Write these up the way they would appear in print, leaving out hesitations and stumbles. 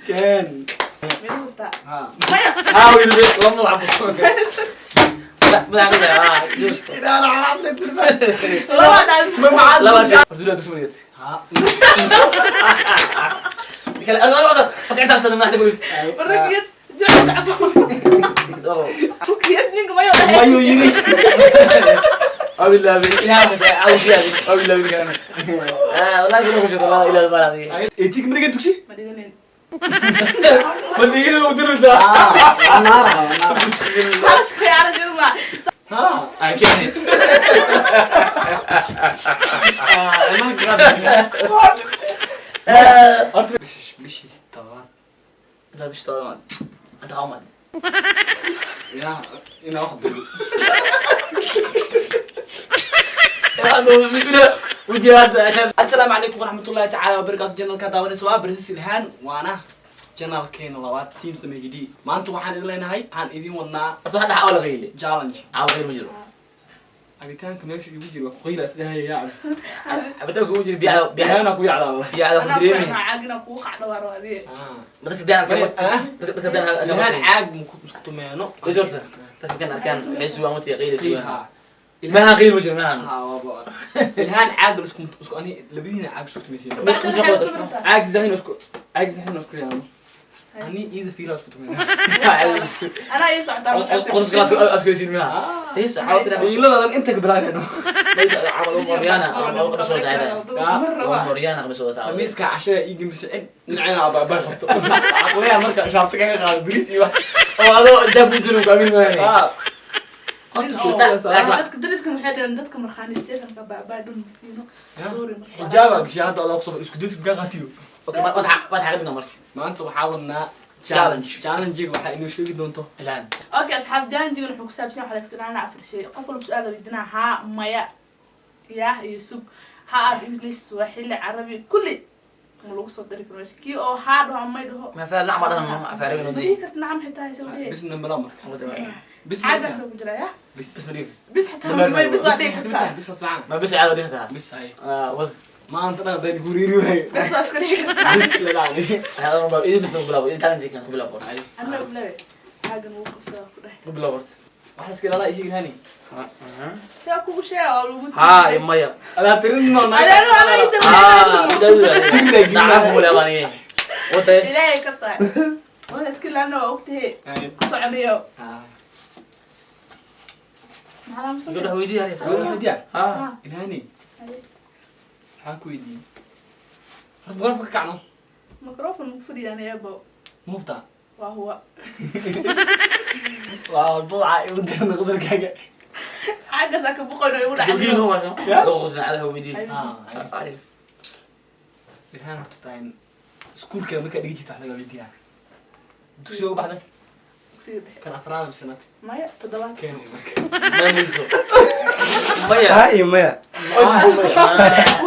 Keen. Meel hurtaa. Ha. Maya. Haa, wiil lama lacabo. Madaxa ka ah just. Ilaa la xalaal ku Laba dhaal. Ma macaas. Laba Abdullah dusmanigat. Ha. Kale laba laba inta sana ma xadgu. Waragiyad juuc tacbo. Kukiyad ninka mayo dhahay. Mayu yiri. Abillahi ilaa ma awshiya abillahi kan. Ah wallahi kuna kusho la ilaa baladi. Etik mariga dugsi? Ma dhiganin. Ma dhigin u dirta. Ah, naara. Harash ku yaara jirma. Ha. Ay keen. Ah, ma grad. Horta bishii todobaad. La bish todobaad. Anta amad. Ya, inaa wax duubo. وجهاد عشان Assalaamu calaykum waraxmatullaahi tacaala wabarakaatu. Janalka daawanaysa waa Princess Ilhaan, waana janalkeena labaad, Team Samee D. Maanta waxaan idin leenahay, waxaan idin wadnaa waxa dhaxa wala qeyle. Challenge. Caaw qeyl ma jiro. Cabitaanka meesha igu jiro waa qiila isdhahaya yaa cabbi. Cabitaanka ugu jiro biyaha biyaha. Biyaana ku yacdaa wallahi. Biyaha Anaa ku dareemi. caagina kugu qacdho waa raadiye. Dadka daan Maya, ah? Dadka daan Ilhaan caag muku isku tumeeno. Horta dadka kan arkaan waxay sugaan wati qeyl Qiil sugaan. ha. Maha qeyl ma jiro maha. Ha, waaba. Ilhaan caag bal isku ani labadiina caag isku tumaysiin. Caag zahin isku caag zahin isku yaano. Ani iida fiila isku tumeeno. Anaa ii socdaa markaas. Qos kalaas afkeysin maha. Hees xawsina. Fiiladadan inta ka bilaabeyno. Moryana qaba soo tahay. Moryana qaba soo tahay. Khamiiska cashada ii gemisay cid dhinacayna abaabaa qabto. Caqliyaa marka shaabta kaga qaado bariis iyo wax. Oo adoo intaa ku jiro ku aamin maayo. Ah. Dadka dariska maxay dhaheen? Dadka markhaanisteeshanka baabaa dhul masiino. Sorry marka. Xijaaba gashay hadda adaa kusoo isku daysi kaa qaatiyo. Okay, ma waxa xaqina markii. Maanta waxaa wadnaa challenge. Challenge-ga waxaa inoo sheegi doonto Ilhaan. Okay asxaab, challenge-gan wuxuu ku saabsan yahay waxaa la iska ilaalinaa afar shay. Qof walba su-aal la weydiinaa: haa, maya, yah iyo sug. Ha aad English, Swahili, Carabi, kulli ma lagu soo dari karo meesha. Kii oo haa dhaho ama may dhaho. Ma faa nacma dhahan ma afaareen Ma ودي. dhihi karta nacam xitaa hayse wadhihi. Bisna mala marka. Bis. Caag xitaa ku jira yah. Bis. بس مريف. Bis xitaa may bis waa dhihi kartaa. Bis fiican. ما بس عاد ريحتها. Bis hay. اه وض Maanta dhan hadaan guriiri waay. Bis waa iska dhihi kartaa. Bis la dhacay. هذا ما إذا بس بلا إذا تعلم كان بلا بورت. Anna ublawe caagan wuu qabsadaa ku dhahay. بلا بورت. Waxa iska ilaalaa isheeg Ilhaani. Saa kugu sheega oo lagu ها مية. Adaa tirin noo. Adeero anaa inta اه نعم ولا ماني وانت Ilaahay ka tahay waa iska ilaana waa ogtahay ku soconayo. Maxaa aamusan? يقول له ويدي Gabadha weydiiyaa. ها. Ilhaani. Waxaan ku weydiiyey. Horta microphone ka kacno. Microphone maku fadhiyaan eebo. Mufta. Waa huwa. Waa buuca igu dirna qosolkaaga. Xaggaas aa ka boqoyn oo igu دين dhacday. هو لو غزنا على هو ويدي. Ah. Ilhaan horta tahay iskuulka markaa dhigi jirta wax laga weydiiyaa. Dugsiga u baxday. Dugsiga dhexe. Kan afraad mise shanaad? Maya, toddobaad. Keenay marka. ما ميزو مية. Ha iyo maya.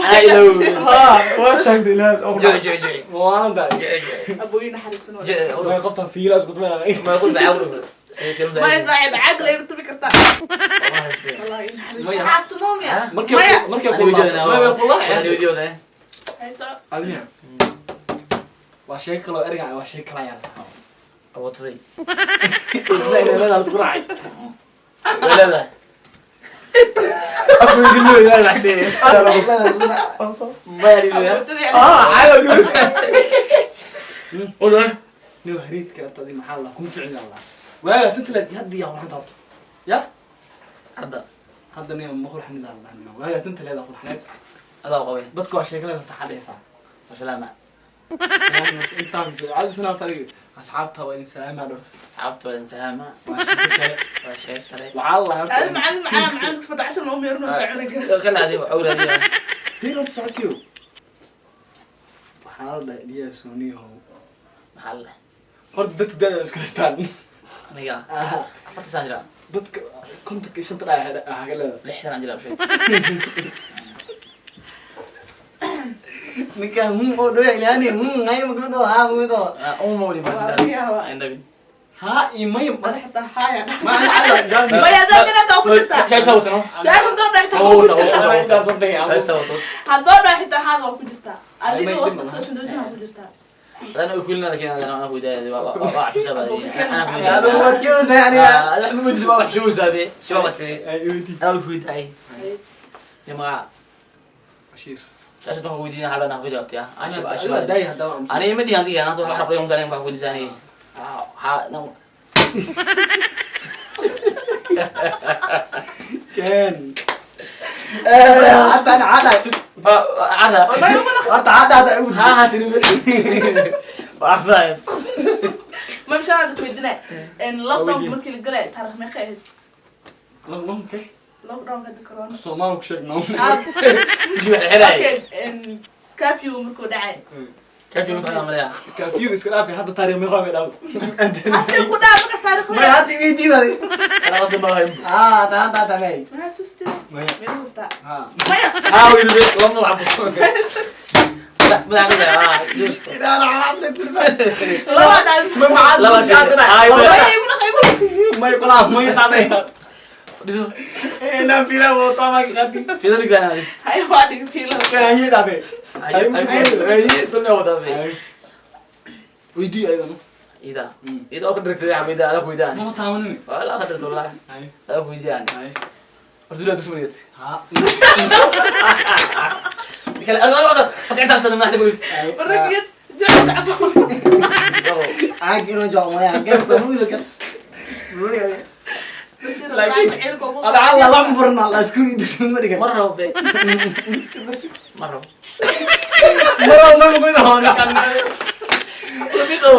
انا لو Ha, waa sheegtay Ilhaan. جوع جوع جوع. Maanta. جوع جوع. Abooyin naxariisan waa. جوع. Way qabtaan fiila isku tumeynaa. ما يقول بعاون سيكلم. Maya saaxiib, caag la igu tubi kartaa wallahi naxariis. Maya. Xaastumoomya. Markii Maya. markii kulaato. Maya انا wallahi. ويدي ولا Hay soco. Admiya. Waa sheeko kaloo erga waa sheeko kala yaa saxaabo. وطي. Isla inay leedahay isku raacay. ولا لا اكو يقول لي لا شيء ما يريد. Abootadii. Ah, caawa guus. ولا Nin hariidka horta adi maxaa la kuma ficin Allah. Waaga tinta la hadda yaa waxaan taabto. Ya? هذا. Hadda nin ma qurxanid Allah. Waaga tinta leedahay qurxaneed. هذا قوي. Dadka waa sheeko leedahay taxadhaysaa. وسلامة. Intaa mise caadi sana horta adiga. Asxaabta waa idin salaamaa dhorta. صعبت ولا سلامة. Waa sheeko kale. وشيء كله. Waxaa la horta. Adi macallin macaa macallin fadha cashar ma u meerno socona. كل هذه عورة هذه. Fiir horta saaxiibkiyo. Waxaa la dhahay dhiyaa sooniyahow. محل. Horta dadka da'da isku haystaan. أنا أفرت سنة. Dadka 55 dhaay haga leedahay. لحنا عندي لا شيء. Ninka oo dhow Ilhaani, ay magmado, ha magmado. أم مولي Waa ما laga yaabaa. عندك. Haa iyo maya. Ada xitaa haaya. Ma ana cala. Maya hadaa ganataa ku jirtaa. Shaasha watano. Su-aasha haddoo dhaho xitaa waa ku jirtaa. Shaasha wato. Haddoo dhaho xitaa haada waa ku jirtaa. Adiga May wax dhib kasoo shandoojaha ku jirtaa. أنا أقول لك أنا أنا أقول واحد شباب أنا هذا هو كيوز يعني. أنا ما بدي واحد شو زابي شو بتري أنا أقول هاي يا ما Bashiir. شاشة ما أقول دينا على أنا أقول جوابتي أنا شباب Adiga شباب daay haddaba. أنا يمدي عندي أنا تروح أحرق يوم ثاني ما أقول ثاني ها نو Ken. حتى انا عادة. هذا horta عادة هذا اقول. ها ها تري وأحسن Ma bishaan hadda ku weydiinaya. Lockdown markii la galay taariikh meeqa ahayd? Lockdown-ka? Lockdown-ka hadda corona. Soomaali ku sheeg no. Ah, جيب الحراي okay, curfew markuu dhacay. كيف يوم تغنى مليا Curfew iska dhaafi hadda taariikh meeqa bay dhaaf. Asiga ku dhaca markaas taariikhda. ما هاتي بيدي بدي. أنا قد ما هاي اه تعال تعال تعال. Ma xasuustay? Maya. Meel hubtaa. Haa. Maya. Haa wiil bes lama lacabo. لا ما عندي جوست انا عارف لك. Laba dhaal. Ma macaas Laba ku shaadina. Ay, Maya iguna qaybo. May qolaa may qaaday. Eh la fila wata ma qadi. في ذلك أنا Hay waa dhig fiilo. Kan dhaafe. أي أي تقول لي هذا Weydii ayadana. إذا إذا أقدر تريح إذا أنا كويدان Ma taawanin. ولا أقدر والله Ay. أنا كويدان Ay. أرسل له تسمية Haa. كلا أنا أنا أنا أنت أصلا ما أحد يقول Baragiyad jooc sacabo. عاق انه جو ما قال سمو ذا كان. Bashiir oo Laakiin- sacab ciilka ugu Ada alla ما برنا الله اسكو يدس مرقه. مرة وبي مرة Maro ma ma ku hoon kan. لميتو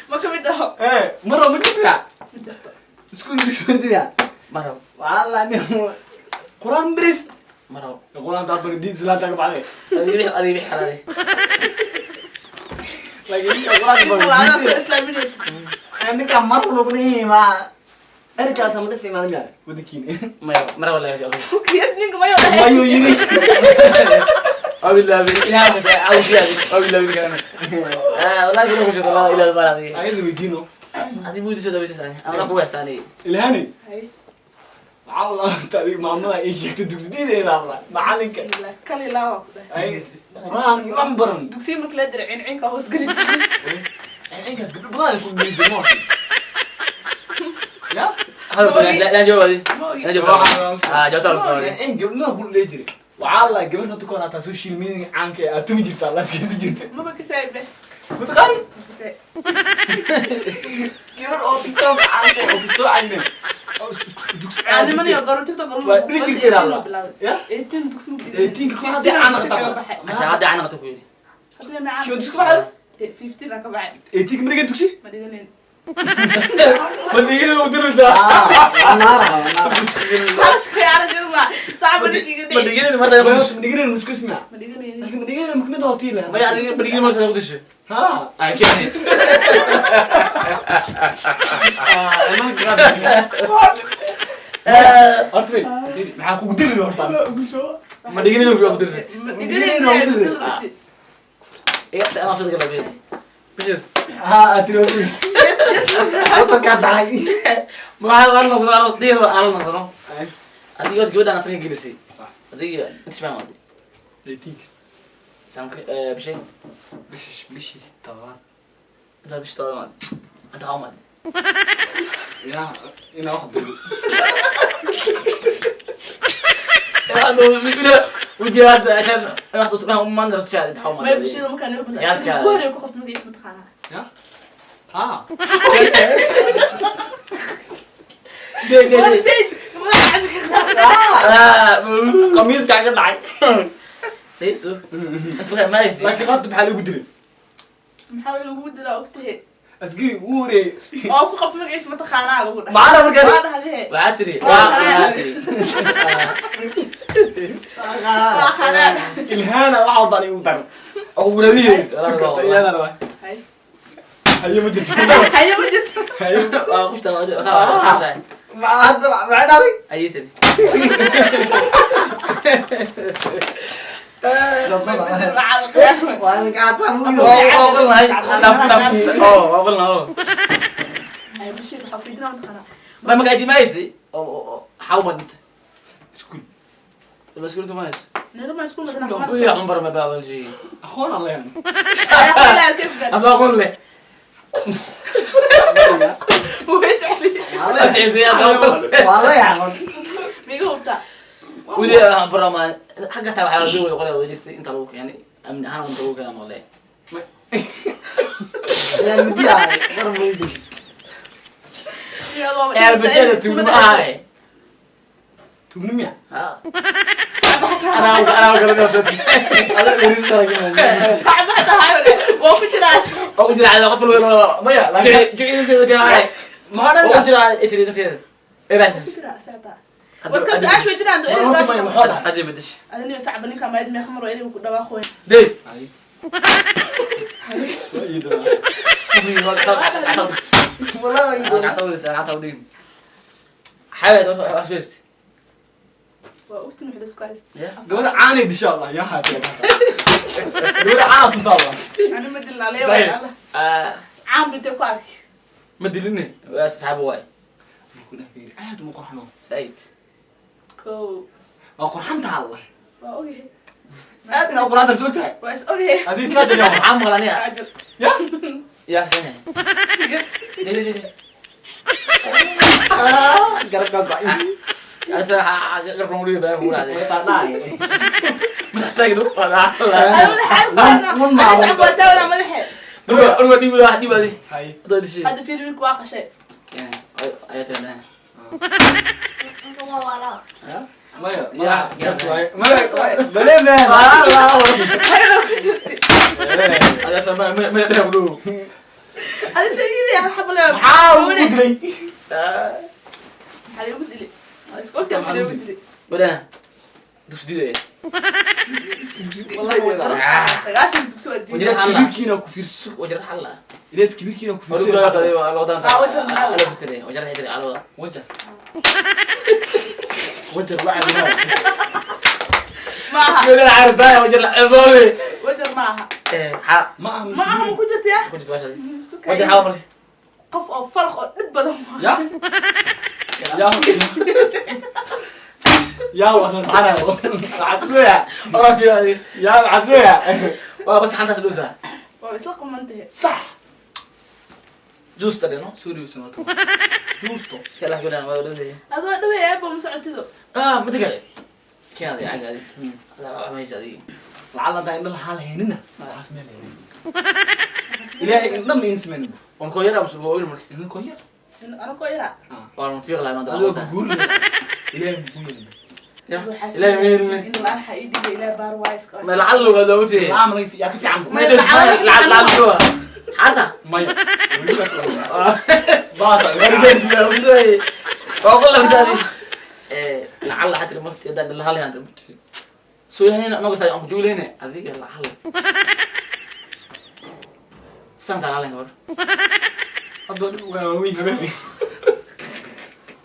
Ma ka mid aho. Eh maro ma jirtaa. Ma jirto. اسكو يدس مرقه. مرة والله انه Quraan biris. مرة Quraan taa bari diin islaanta ka baxday. أبي أبي حلالي Laakiin quraan Walaalaha bari. soo islaaminaysa. ninka mar noqday ma erkaa sama isticmaal miyaa. Wadankiina. ما مرة ولا يا أخي Kiyad ninka mayo dhahay. Mayu yiri. أبي لا أبي يا أخي أو شيء Awi la wiil kan. والله كله مش والله إلى البلد Ayada weydiino. هذه مو دسوا دسوا ثاني أنا أقوى ثاني Ilhaani. Hay. Lacala taariikh maamada ay sheegtay dugsideeda ilaa macalinka. Bismillah. Kali laa waa ku dhahay. Ay quraan iyo wax baran. Dugsiga marka la diray cincinka hoos geli jiray. Inkaas gabdho badan ku dhigi jirmo. Ya? هذا لا لا جواب هذه Ma ogi. لا جواب جواب In gabdhaha ku dhigi jiray. Waxaa la gabadh hadda ka hor hataa social media caanka ah aad tumi jirtaa la iskaysi jirtay. Maba kasay be. Mataqaani? Ma kasay. Gabadh oo TikTok caanka ah oo kastoo caynen. Oo dugsi Caaniman iyo garoon TikTok oo Waa dhigi jirtay alla. Ya? 18 dugsi ma dhigin. 18 ka hor haddii caan noqotaa. عشان هذا عنا تقولي Haddii ma caan. Shoo dugsi ka baxday? 15 aan ka baxay. 18 ma dhigan dugsi? Ma dhiganin. Ma dhigin u diraysaa. Kharashka yaa jirma. Sacab ninkiga ما dhici. دقيقة مرة Ma dhiganin isku ismaa. Ma dhiganin. Laakiin ma dhiganin ma kamid ah hotel. ما يعني بدقيقة مرة تقولش Ha. كيف Horta wey, maxaa kugu diri horta? ما دقيقة لو بيقدر Ma dhiganin. إيه أنا أصدق ولا بيه بشر ها اتري wadankaa dhacay. ما هذا أنا نظر أنا دير أنا نظر هذه قلت جود أنا سكن جلسي صح. هذه أنت شو ما 18 سانك بشيء bishii todobaad. لا بشي طبعا أنت عمد Ya, inaa wax duubo. وجهي هذا عشان أنا أخذت كان ما نرد شهادة Ma حومد Bashiir markaan yar Yaalka. bada. Ugu horreeya ku qabto magaciisa ma taqaanaa. Ya? Ha. دي دي دي Waalidey, madaxa cad ka qaad. Qamiiskaa ka dhacay. ليسو أنت بقى ما يصير Laakiin hadda maxaa lagu dilay? Maxaa lagu dilaa ogtahay? Askari ugu horeeyay. Oo ku qabto magaciisa ma taqaanaa lagu dhahay. Macana markaan- Waa dhahday. وعتري وعتري Waa khanaad. Ilhaana wax walba igu daran. Oo walaalihi. Ilhaana waa. Hay. Haye ma jirto. Haye ma jirto. Haye. قفت أنا Ma hadda maxay dhacday? أيتني Bashiir waa cad qiyaas. Waa ninka aad saan u أقول هاي نف نف Oo, aqalna oo. Ay, Bashiir, waxaa ku weydiinaa mataqaanaa. Ma magaciidi ma haysi oo xaw ma dhinta Iskuul. Ma iskuul ma haysi. Nairobi ma iskuul madana. Wili waxaan barma baaban shay. Aqoon aan leeyahay. Hadda aqoon leh. Waa la yaabon. Miga hubtaa? Wili waxaan barma xagga taa waxaa soo wada qoray oo jirtay inta lagu keenay amni ahaan inta lagu keenay maqlay. Yaa midi ahay war midi. Ee bedel tuugma ahay. Tuugni miya? Ha. Anaa kala dhashay. Ada urin saragan. Waa ku jiraas. Oo jira cada qof walba. Maya, laakiin Juci nafteeda keenay. maxaa Oo dhanka? jira itiri nafteeda. Ee bas. Ku jiraa, sacba. Warka su-aasha weydiinaa hadduu War horta maya, maxaa dhahay? Hadii bedeshay. Adaniyo sacba ninka mayd meeqa mar oo ereyga ku dhawaaqoy. Dey. Ay. Waa ii daraa. Wallahi. حاول. Waa ogtiin wixii la isku haysta. Gabadha caanay disha Allah, yaa haatee. Gabadha caana tunta Allah. Ani ma dilna leeyahay Saxiix. Allah. Caan bintay ku arki. ما دلني اسحب واي. Ku dheh fiiri, aad uma qurxano. سعيد. Kow. Waa qurxanta Allah. Waa ogyahay. Aad inaa qurxanta soo tahay. Waa is ogyahay. Adiga kaa jira. عم غلانيا. Ajal. Ya? يا هنا. لي لي لي. Garabka go'ay. انا قرب عمري بقى بقول عليه. Taday. محتاج له. Ani madaxa aad ku haynaa. Mun ma Ani sacba waa taawna madaxa. اروح دي ولا دي ولا Hay. دي دي شيء. Hadda fiiri wiilku waa qashay. ايتنا. Maya, Ya, maya. Maya, bale man. Allah. Hayro ku jirtay. انا سمع ما يدري. Adi sayidii hal xabo leeyahay. Maxaa ugu dilay? Maxaa lagu dilay? Waa isku ogtahay maxaa lagu dilay. ولا دوس دي. Wallahi wada. 90 dugsi waa diiday. Ilaas kabiirkiina ku fiirso. وجرت حلا. Ilaas kabiirkiina ku fiirso. وجه. Wajar. Wajar waa caadi. Ma aha. Wajar ma aha. Ma aha. Ma aha, ma ku jirtay ah? Qof oo falq oo dhib badan waa. Ya? Ya. Ya waa san saxanaya. Casluya. Ya casluya. Waa isla qumantahay. Sax. Suuri usoo noqon. Juusto. Adoo dhawey aabbo ma socotido. Lacala hadaa indho lahaan lahaynina. Waxaas meel haynin. Ilaahay indho ma iin samaynin. Idinkoo yar. Ana koo yaraa. Adoo ku guuri lahayd. Ilaahay ma kuu yeelin. In la arxa ii dhigay ilaa baar waa iska. Lacala ma laga yaa ka fiican. Maya. Weligaas lama. Baas. Weligaas lama. لعل حتى الموت ده اللي هالي عند الموت سوي هنا نقص على جول هنا هذيك لعل سنت على هنا Hadda dhib uga waaweyn habeenay.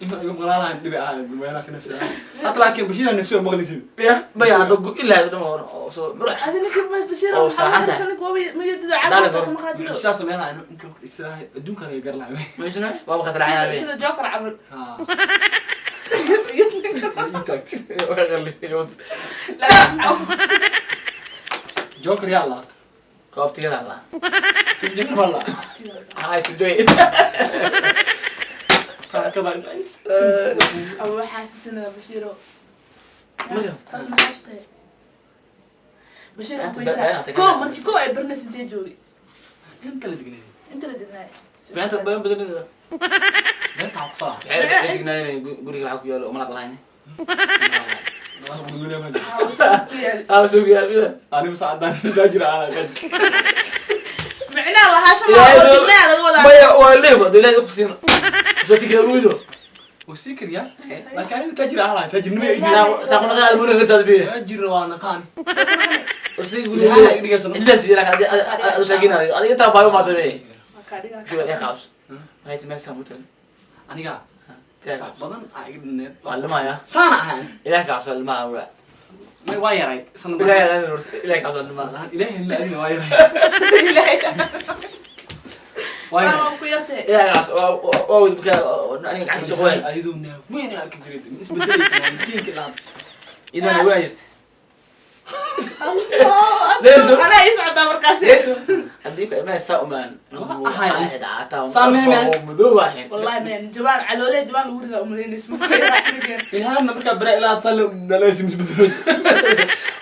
Inta igu maqlaan lahayn dhibi ahayd meelaha ka nafsi ahaan. Hadda laakiin Bashiir aan nafsi maqlisid. يا بيا دق الا هذا ما سو مروح Adi ninkii ma Bashiir Oo, waxaa saxan tahay. la ninka waa ma yadido Daalin caabka hore. ma qaadido. Mucjisaa sameyn lahaa inka ku dhigsan adduunka laga gar lahaa. ما شنو بابا خسر Sida عيني sida Joker camal. Ha. Ii taagtay. Joker yaa laabta. كوبتي كذا الله Joker baa la. هاي تبدوي Kada. Abu waxaa sisinaa Bashiiro. Marka. Saas maxaa su tahay? Bashiir waxaa ku Beena weydiinaa. tahay. Koo markii koo ay barnays intee joogay? Inta la dignayd. Inta la dibnaay. بيان بيان بدل Beenta ha ku falaa. guriga lacag ku yaalo oo malaq lahayn. Waa guriga ma. Waxaa wasaq ku yaal. aa soo gaar. Anigu saacadaan daajir aan qad. Micnaha lahaasha ma oo dibnaa laga wadaa. maya waa leeb haduu ilaahay ku siino soo si kala ruudo. Wuu sii kariyaa. Laakiin anigu taajir aan lahayn. Taajirnimo ay saa kuna qaal muna la tadbiye. Taajir waa naqaan. Ursi guriga inta si la ka adu taginayo adiga taa baayo ma dabe. Waa kaa dhigaa. Shuu ilaahay qaabs waxay timaa samutan. Aniga ilaahay wax qaabs badan aa iga dhineed. waa limaya. Saana ahaan. Ilaahay qaabs limaa wala. May waa yaray. Sanad ilaahay ilaahay qaabs limaa. Ilaahay la adina waa yaray. Ilaahay. Waa ku yartay. Ilaahay cabso, waa wada markaa aniga gacantiisa qoyay. Ayadoo naaweyn aan arki jiray, isbedelaysa diinka ilaa Idana waa jirtay. Leeso. Anaa ii socotaa markaasi. Yeeso. Haddii ka imaa saa umaan. Ahayn. Caataa. Saa meeme. Madow ahayn. Wallahi man, jawaan caloole jawaan lagu ridaa umaleynaysa marka yaraa. Ilhaanna markaa bere ilaa sal dhalaysa isbedelaysa.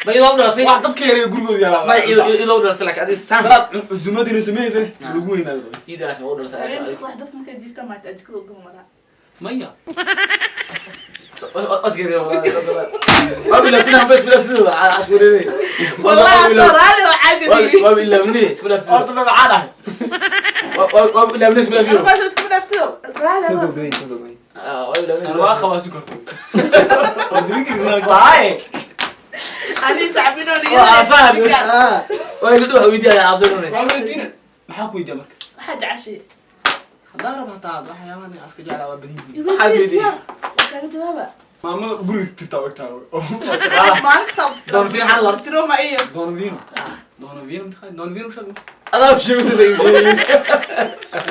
Ma idoo dhalatay? Wax dadka yareeyo gurigooda yaalaa. Ma idoo dhalatay, laakiin adiga saan. Daraad cusumadiina sameeyeysa lagu weynaado. Ida laakiin waa u dhalatay. Habeen wax dadka markay jiiftaan maanta jikada uga maraa. Maya. Asgari waa bilaabsina, bas bilaabsina asgari. Wallahi soo raali oo caagadi. Waa bilaabni isku dhaafsida. Horta ma caad ahay. Waa bilaabni isku dhaafsiyo. Markaas isku dhaaftido. Raali. Soo gabagabay, soo gabagabay. Waa bilaabni. Ana waa qabaa sukarta. Waa dirinka waaye. Ani sacbino. Waa asaar. Ah, waa isu dhaw weydiyaa cabsirune. Waa weydiina. Maxaa ku weydiiya marka? Waxaa jeceshay. Haddaan rabo hataa waxyaabahan aan iska jeclaa waa badan yihiin. Maxaad weydiiyey? Kaaga jawaaba. Maamada guriga tirtaa ogtaa. Maalin kasta. Doon fiican la- Tiro ma iyo. Donovino. Donovino maxaa? Donovino sheeg. Adaa sheegaysa sheegaysa.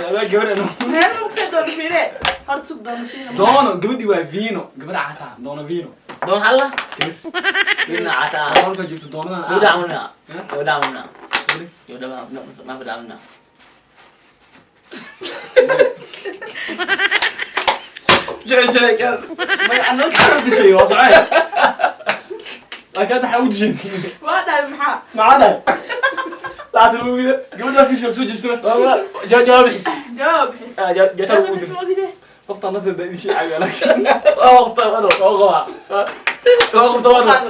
Adaa gabar eno. Meel ma kusoo doon fiire. Horta sug doon fiire. Dono gabadhii waa vino gabadha cataa Donovino. Doon halla. Gabadha cataa. Saloonka joogto doonadan. Gabadha amuna. Gabadha amuna. Gabadha ma gabadha amuna. Jecel jecel kan. Maya anaa ka dishay waa socay. Laakiin hadda waxaa u dishay. Waa dhahay maxaa? Maxaa dhahay? Lacagta lagu gida gabadha fiisha soo jeestana. Jawaab bixis. Jawaab bixis. Jawaab Jawaab ugu bixis dir. ma ogide. Qoftaan nafteeda idin sheegaya laakiin. Waa qabtaa wado. Waa qabaa. Waa qabtaa wado.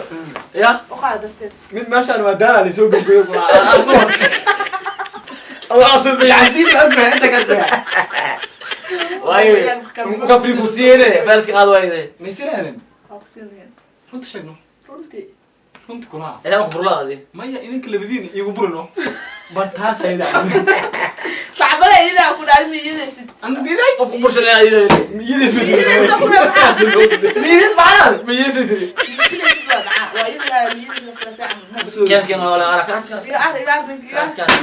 Ya. U qaado darteed. Mid meeshaan waa daala la soo gabgayo kula. Allah asal bi. gacantiisa og baa inta ka taga. Waayo. Ka free ku siiyeen fariska qaad waayo. Ma isiraahdeen? Waa ku siin lahayn. Runta sheegno. Runtii. Runta kulaha. Ilaa ku burlaadi. Maya idinka labadiin iigu burino. Bar taas ay dhahay. Sacbada iyadaa ku dhahay ma iyadaysid. Anigu iday. Qofku bursha leeyahay. Miyadays ma Iyadaysa ku dhahay maxaa? Miidis maxaa? Miyaysid. Iyadaysid waa maxaa? Waa iyadaa iyadaysa kula saacan. Kees kan wala ara kaas kaas. Iga ar iga ar iga Kaas ar. kaas.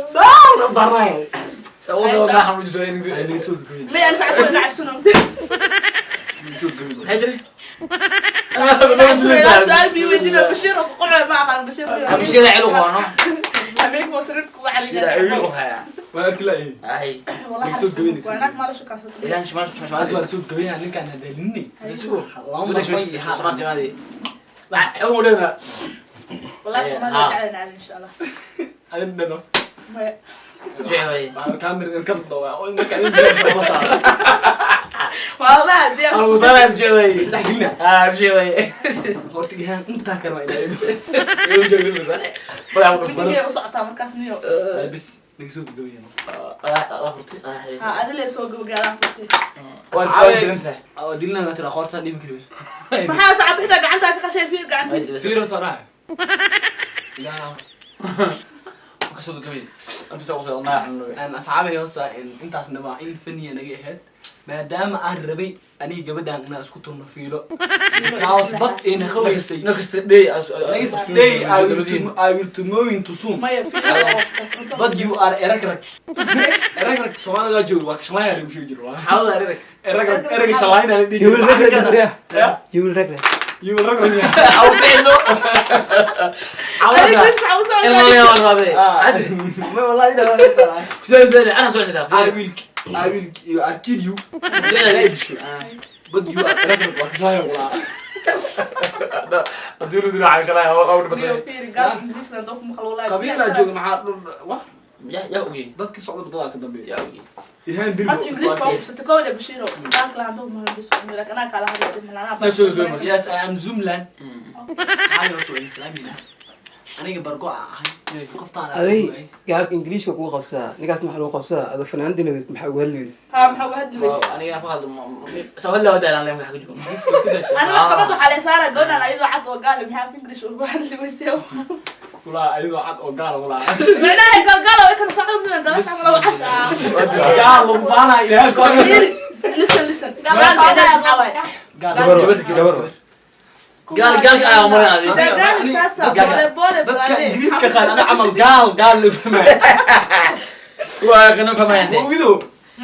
Saa la daray. Soo soo ma xamuj soo in. Ma aan sacbada iga cabsano. Maxay tiri? Su'aal bii weydiino Bashiir oo ku qocay ma aqaan Bashiir. Abshira cilu qono. Habeenkii waa sariirta kugu Shira cilu carigaa. haya. Waa arki Ay. Wallahi Soo gabaynaysa. waa naag maala shukaansato. Ilaahay shmash shmash Maanta waa soo gabaynaa ninkaan hadaalinay. Isugu. Lama marmay Soomaali Soomaali. Waxa uu dheena. Wallahi Soomaaliya Ah. jeclaan aad insha Allah. Adin dhano. Maya. Jecel. Waxaa kaamira ka dawaa oo ninka in soo saara. Wallahi haddii aan- Anigu salaam jecel. Isdhex gelina. Ah jecel. Horta gihaan intaa kale waa inaa. Bada ku Wejigeeda u socotaa markaas niyo. Ay bis naga soo gabayno. furtay. Ha adile soo gabagaadaa furtay. Waa dirinta. Oo dilna la tira qoorta dhibi karibe. Maxaa sacab xitaa gacantaa ka qashay fiir gacantiisa. Fiiro soo dhaay. Ilaa Ka soo gabay. Anta soo soo naa xanu. aan asxaabay horta intaasna waa in faniya naga ahayd maadaama aan rabay aniga gabadhan inaan isku turno fiilo because bad ayna qabaysay. Next day Next day I will to moving to soon. Maya fiir oo But you are eragrag. Eragrag Soomaaliga joogo waa kashlaaya lagu sheegi jiro. Xawla arig. Eragrag erayga shalayna la dhihi You will jiray. regret it. Yeah. You will regret. You will regret it. Aw sayno. Adiga waxa u Ilma socdaa. leeyahay waa Ah. Ma wallahi ila waa. Soo soo ana soo soo. I will you are kill you. But you are eragrag waa kashlaaya walaa. Hadii uu dilo cashalaya oo Niyo fiir gaal English la doq maqal wallahi. Qabiila joogo maxaa wax Ya ya ogi. dadka socda badada ka dambeeya. Ya ogi. Ihan dirbo. Horta English baa u kowda Bashiiro. Gaalka la doq maqal bis laakiin anaa kala hadlay dib malana. Ma soo gabay marka. Yes, I am Zoomland. Asxaabi horta waa islaamina. Aniga bargo ahay. Qoftaan Aday gaabka Ingiriiska kugu qabsadaa. Ninkaas maxaa lagu qabsadaa? Adoo fanaanadina maxaa ugu hadlaysa? Ha maxaa uga hadlaysa? Aniga ku hadlo soo hadlo wada aan leeyahay xaq joogo. Ana maxkamad waxaa la saaraa gabadhan ayadoo cad oo gaal maxaa af English ugu hadli weysay. Walaa ayadoo cad oo gaal walaa. Macnaha gaal gaal oo kala socdo midan gaal camal oo cad ah. Gaal lagu faanaa ilaahay kor. Fiiri, listen listen. Gaal maxaa waaye? Gaal. Gabar waa, gabar waa. Gaal gaalka ayaa marin adiga. Dagaal saasa Dadka- boole boole Dadka baade. Ingiriiska qaan ana camal gaal gaal la fahmaya. Waa kana fahmayaan. Ogido.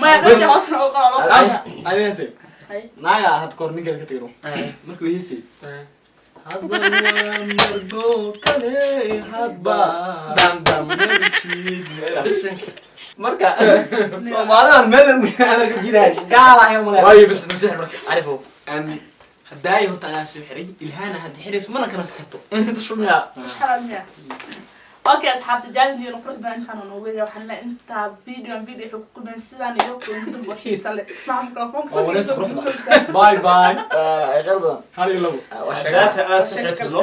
Maya dhulka hoosna u qabo loo Bas. fadhiya. Adinse. Hay. Naaga had koor ninkeeda ka tagno. Markuu heesay. Hadba waa margo kale hadba. Dam dam. Bisinka. Marka Soomaalidan meel ana ku jiraa gaal ayaa malaya. Waayo bas masix marka arifo. Haddaay horta anaa soo xiray Ilhaana hadda xirayso mana kana karto. Inta shumiya. Xalaal miya? Okay, asxaabta challenge-geena qurux badan intaan noogu yeeray. Waxaan leeyahay intaa video aan video ku kulmeen sidaan iyo kulmin dambe oo xiiso leh. Maxaa mikrofoonka Waa wareys quruxda. Bye bye. Ay qeyr badan. 1 iyo 2. Waa sheegaa. Haddaad aad sixirto.